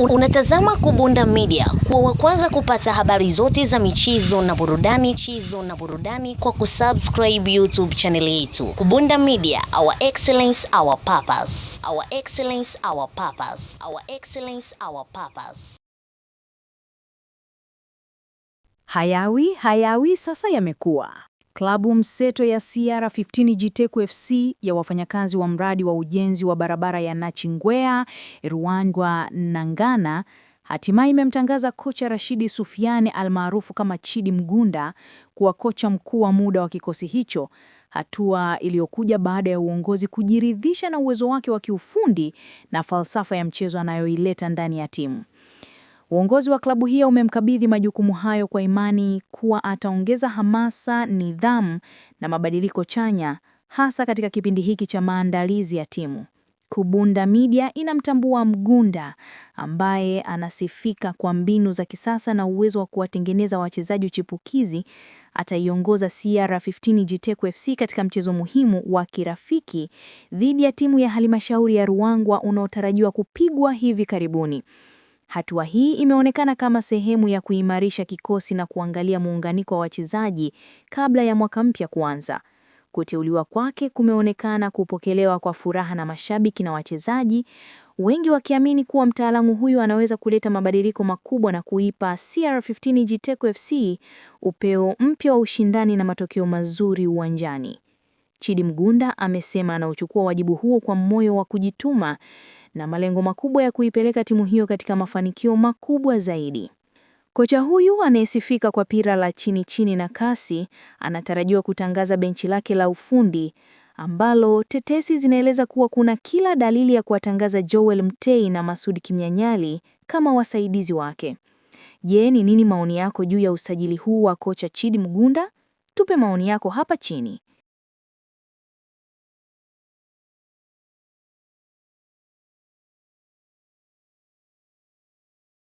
Unatazama Kubunda Media. Kuwa wa kwanza kupata habari zote za michezo na burudani, michezo na burudani kwa kusubscribe YouTube channel yetu. Kubunda Media, our excellence, our purpose. Our excellence, our purpose. Our excellence, our purpose. Hayawi hayawi sasa yamekuwa. Klabu mseto ya CR15 Jiteku FC ya wafanyakazi wa mradi wa ujenzi wa barabara ya Nachingwea, Ruangwa Nangana hatimaye imemtangaza kocha Rashidi Sufiani almaarufu kama Chidi Mgunda kuwa kocha mkuu wa muda wa kikosi hicho, hatua iliyokuja baada ya uongozi kujiridhisha na uwezo wake wa kiufundi na falsafa ya mchezo anayoileta ndani ya timu. Uongozi wa klabu hiyo umemkabidhi majukumu hayo kwa imani kuwa ataongeza hamasa, nidhamu na mabadiliko chanya, hasa katika kipindi hiki cha maandalizi ya timu. Kubunda Media inamtambua Mgunda ambaye anasifika kwa mbinu za kisasa na uwezo wa kuwatengeneza wachezaji chipukizi. Ataiongoza CR15 Jiteku FC katika mchezo muhimu wa kirafiki dhidi ya timu ya halmashauri ya Ruangwa unaotarajiwa kupigwa hivi karibuni. Hatua hii imeonekana kama sehemu ya kuimarisha kikosi na kuangalia muunganiko wa wachezaji kabla ya mwaka mpya kuanza. Kuteuliwa kwake kumeonekana kupokelewa kwa furaha na mashabiki na wachezaji, wengi wakiamini kuwa mtaalamu huyu anaweza kuleta mabadiliko makubwa na kuipa CR15 Jiteku FC upeo mpya wa ushindani na matokeo mazuri uwanjani. Chidi Mgunda amesema anauchukua wajibu huo kwa moyo wa kujituma na malengo makubwa ya kuipeleka timu hiyo katika mafanikio makubwa zaidi. Kocha huyu anayesifika kwa pira la chini chini na kasi anatarajiwa kutangaza benchi lake la ufundi ambalo tetesi zinaeleza kuwa kuna kila dalili ya kuwatangaza Joel Mtei na Masud Kimnyanyali kama wasaidizi wake. Je, ni nini maoni yako juu ya usajili huu wa kocha Chidi Mgunda? Tupe maoni yako hapa chini.